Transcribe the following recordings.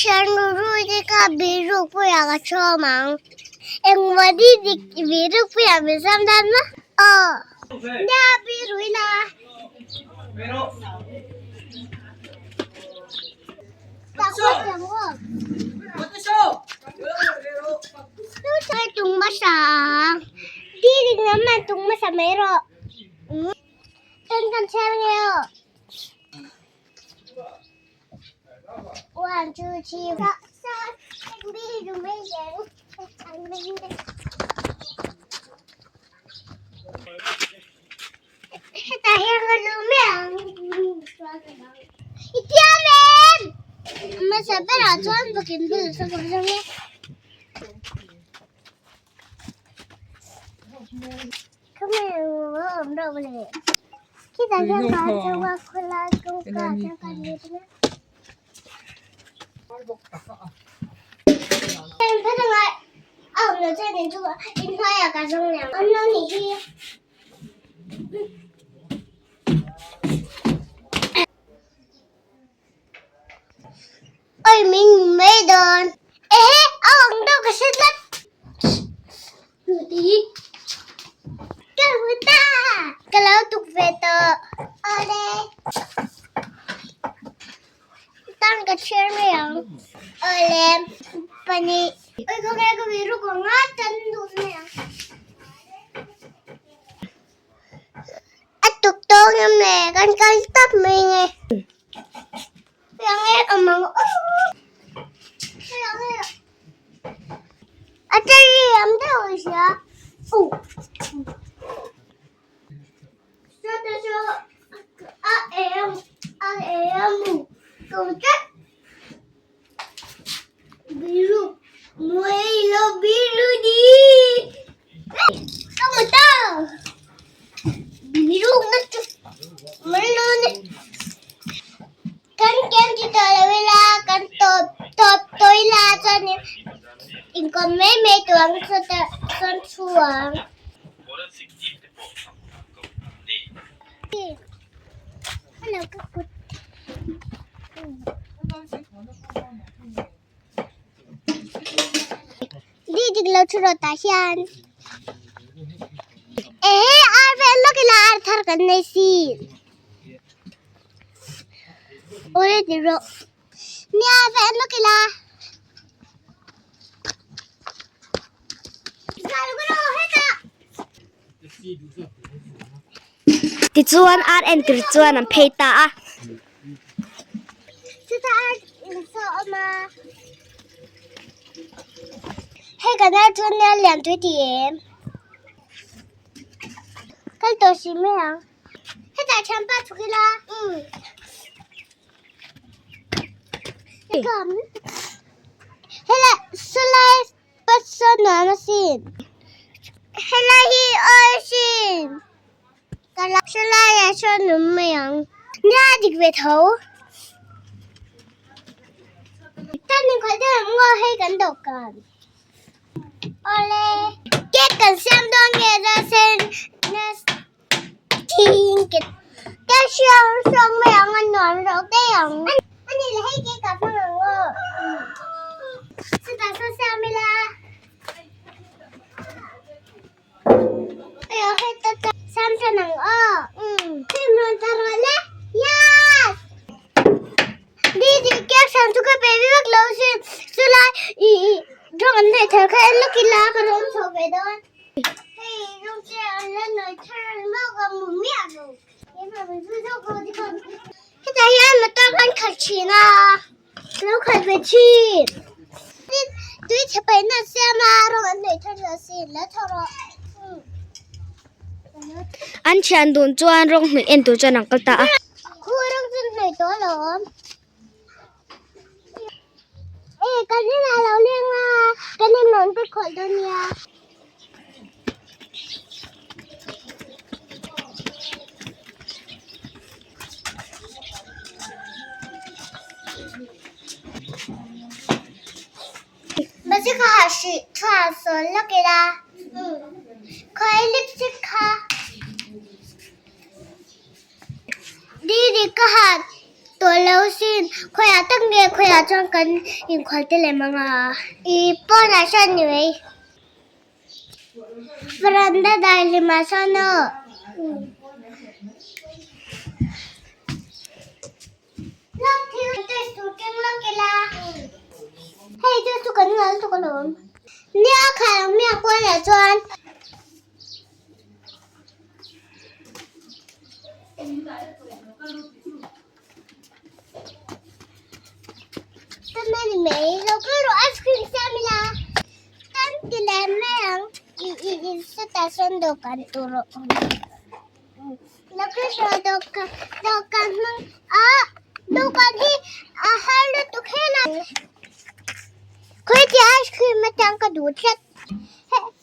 thian rui te kha biruk puiah ka chhawm ang. Engmaw dik biruk puiah min siam dan maw? Aw. Nia birui la. Tung hmasa ang. Dik naman tung hmasa mai rawh. Eng kan chhiar nge aw. One, two, three, four, Hetah hian ka lu mai ang. I thiam em? A hmasa berah chuan vakin bul a sawi zawng e. Oi min mai dawn. Ehe a awm deuh ka hre tlat. Ka hmu ta. Ka lo tuk ve tawh. Awle. Tan ka chhiar mai ang. Awle. Pahnih. Oi khawnge ka biruk ang a tan duh mai ang. A tuk tawng em le kan kal tawp mai nge. Kan kem ti tawh lo ila kan tawp tawp tawh ila chuanin inkawm mai mai tur ang chutah chuan thu ang. Di dik lo thu rawh tah hian ehe ar vel lawk ila ar thar kan nei si. Ore ti rawh. Nia va en lawk ila. Tichuan ar entir chuan an phei ta a. Chutah ar insaw a awm a. Hei kan ar chuan nia lian tui ti em. Kal tawh si mai ang. Hetah thianpa chhuk ila. Helai sawlai pasal nuam asin. Helai hi aw asin. Sawlai ah sawn awm mai ang. Nia a dik ve tho. Tan inkhalh deuh ang aw hei kan dawhkan. Awle. Cake kan siam dawn nge sen Ka hriang hriang mai ang a nuam zawk daih ang. Ani leh hei cake ah hmang ang aw. Chutah saw siam ila. Ayo hei ta ta siam tan ang aw. Film rawn ta rawh le. Yes! Didi cake siam chu ka pe vek lo sin. Chulai ih ih drawng an neih thar kha en lawk ila ka rawn chho ve dawn. Hetah hian motor kan khalh thin a ka lo khalh ve thin tui chhe paihna a siam a rawng an neih thar lo sin lo tho rawh. An thian dun chuan rawng hnawih en tur chuan an kal ta a. Khu rawng chu hnawih tawh alawm. E kan inah lo leng a kan inlawn te khawlh dawn nia. Mahse kha ha hrih tha sawn lawk ila khawi lipstick kha. Didi ka ha. tawh lo sin khawiah tak nge khawiah chuan kan inkhual te lem ang a ih pawnah sawn ni mai veranda daihlimah sawn aw. Lak thil test tur keng lak ila hei chu chu kan ngal tuk alawm nia khai ang miah kualah chuan. Tan a ni mai lo kal rawh ice cream siam ila tan ti leh mai ang ih ih ih sawtah sawn dawhkan tur a awm. Dawhkan hmang a dawhkan hi a har lutuk hel a khawiah ice cream atang ka duh tlat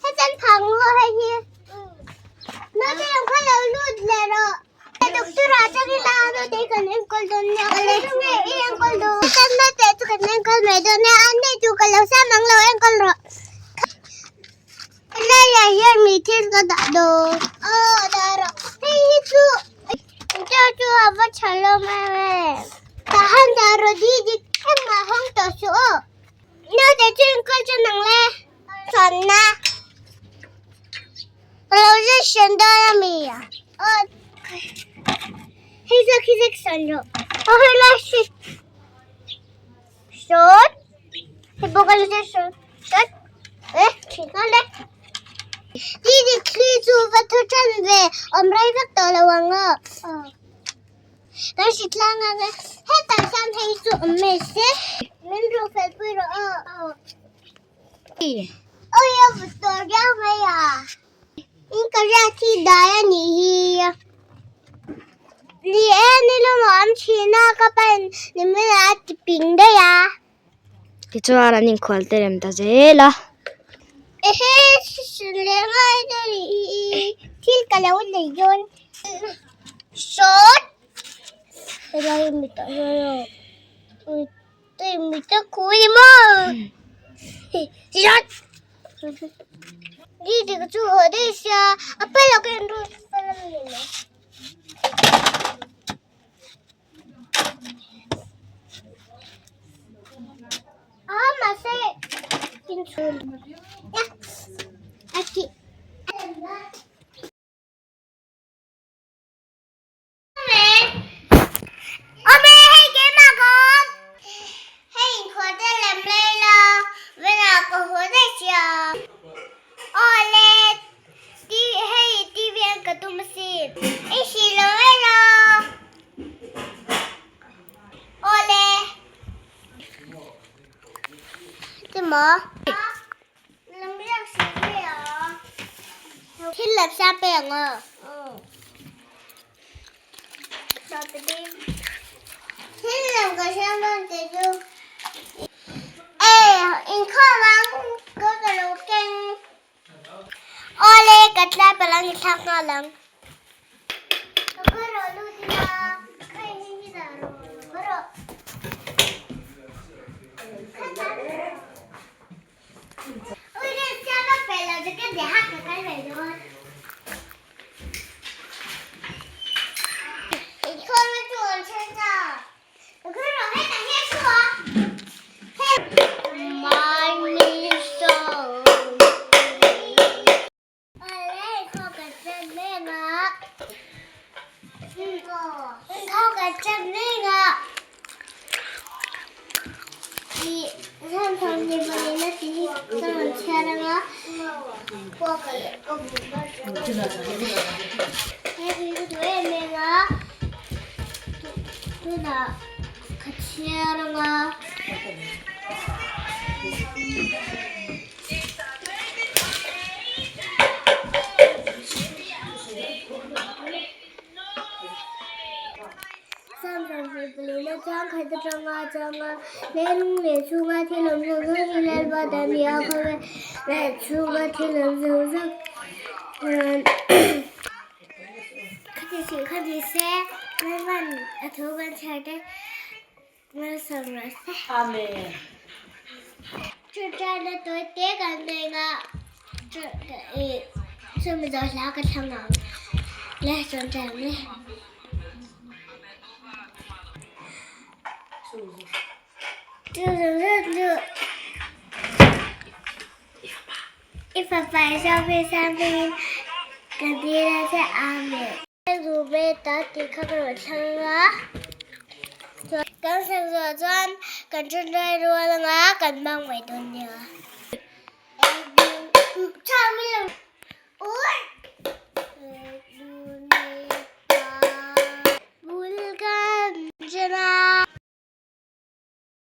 hetiang phang ngaw hei hi naute lam kha lo lut leh rawh doctor ah atangin a naute kan enkawl dawn nia nge i enkawl dawn naute chu kan enkawl mai dawn nia a nei tur ka lo siam ang lo enkawl rawh. Helaiah hian mi thil ka dah dawn aw dah rawh hei hi chu chu chu a va tha lo mai em tah han dah rawh di dik engmah hawng tawh suh aw naute chu enkawl chu nang le chhuanna ka lo zir hran dawn a mi aw hei zawk hi zek sawn rawh aw helai hi Sawt hei bawk a ni sawt sawt e thih nghal e ti dik thli chu va thu tan ve awm rei vek tawh lo ang aw kan hri tlang ang e hetah hian hei chu awm mai se min ruh fel pui rawh aw awi a vut tawh riau mai a. In ka riat hi dai a nih hi. Ni e ni lawm a awm thin a ka pain nimin ah a ti ping daih a. Tichuan an inkhual te rem ta zel a. Ehe hrilh leh ngai dawn nih hi thil ka lo nei dawn. Sawt helai mi tah hian aw mi te khui maw. Sawt. Didi ka chu haw daih sia a pa lo ka en ru a mahse inchhung a ti. Awme hei keimah ka awm. Hei inkhual te lem lei la venah ka haw daih sia. Awle hei TV an ka tum asin. I hrilh lo mai lo. Awle. Timaw? Thil lep sa pe ang aw. Thil lem ka siam dawn tih chu. Ei, inkhawm ang ka ka lo keng. Awle, ka tlai palh ang i thlak nghal ang. Ka rawh lut ila, ka in hi dah rawh. Ka rawh. Amen. Chu zawng zawng chu i fapa Isua Krista hmingin ka dil a che. Amen. Duh ve ta tih kha ka rawn thlang a. Kan sak zawh chuan kan ṭawngṭai rual anga kan bang mai dawn nia.